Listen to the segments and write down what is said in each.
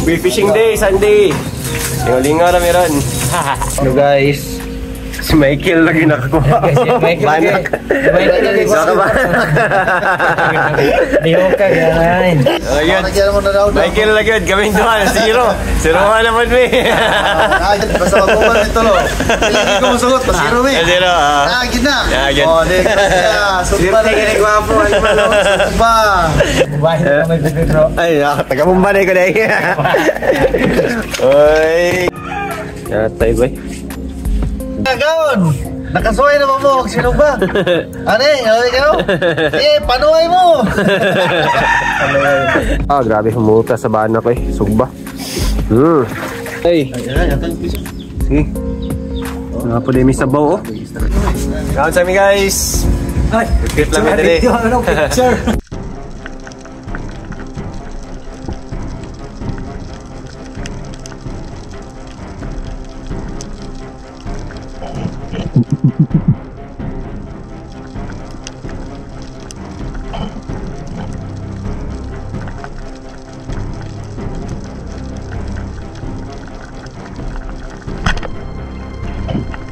Free fishing day, Sunday. Lingaw-lingaw na meron. Hello guys. Si Michael lagi nakakuha. Si Michael Banak. Si Michael lagi. Saka banak. Lihok ka, ganahin. Ayun. Nagyan mo na daw. Michael lagi yun. Kaming duha. Zero. Zero nga naman mi. Ay, basta magkuman nito lo. Hindi ko musugot, pasiro mi. Zero. Ah, gid na. Ah, gid. Oh, di siya. Sugba na gid gwapo ano man lo. Sugba. Bahin ka may bro. Ay, taga Mumbai ko dahil. Oy. Yatay boy. Gaon. Nakasuway na ba mo og sinugba? Ane, ano ikaw? Eh, panuay mo. Ah, grabe humuta sa banak eh. Sugba. Ay. Sige. Nga po din may sabaw oh. Kaon sa mi guys. Ay, Repeat lang mi dali. Ano, picture.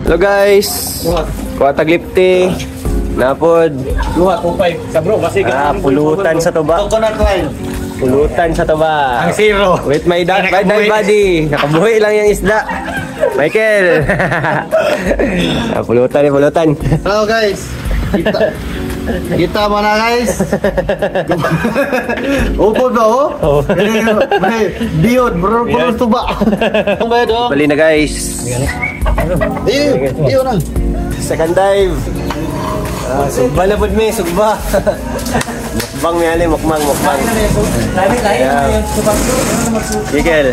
Hello guys. Kuha taglipti. Napod. Luha, 2.5. Sa bro, kasi Ah, pulutan sa tuba. Coconut wine. Pulutan sa tuba. Ang zero. With my dad, my dead body. Nakabuhi lang yung isda. Michael. Ah, pulutan eh, pulutan. Hello guys. Kita. Kita mo na guys. Upod ba oh? Oo. Biyod, bro, bro, tuba. Ang bayad oh. Bali na guys. Eh, iyo na. Second dive. Ah, sugba na pud mi, sugba. Mukbang mi ali, mukbang, mukbang. Yeah. Michael,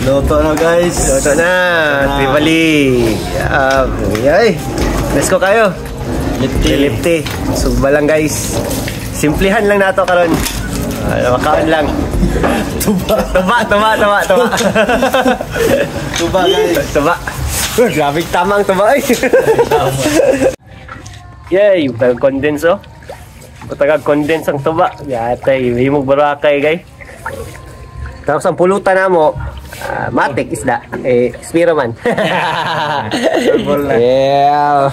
Luto na guys. luto na. Trivali. Yeah. Ay. Let's go kayo. Lipti. Lipti. Sugba lang guys. Simplihan lang nato karon. Makaon lang. Tuba. Tuba, tuba, tuba, tuba. Tuba guys. Tuba. Grabe tamang tuba ay. Yay, taga condense oh. Taga condense ang tuba. Yatay, himog barakay gay. Tapos ang pulutan na mo, matik isda. Eh, spiro man. Yeah.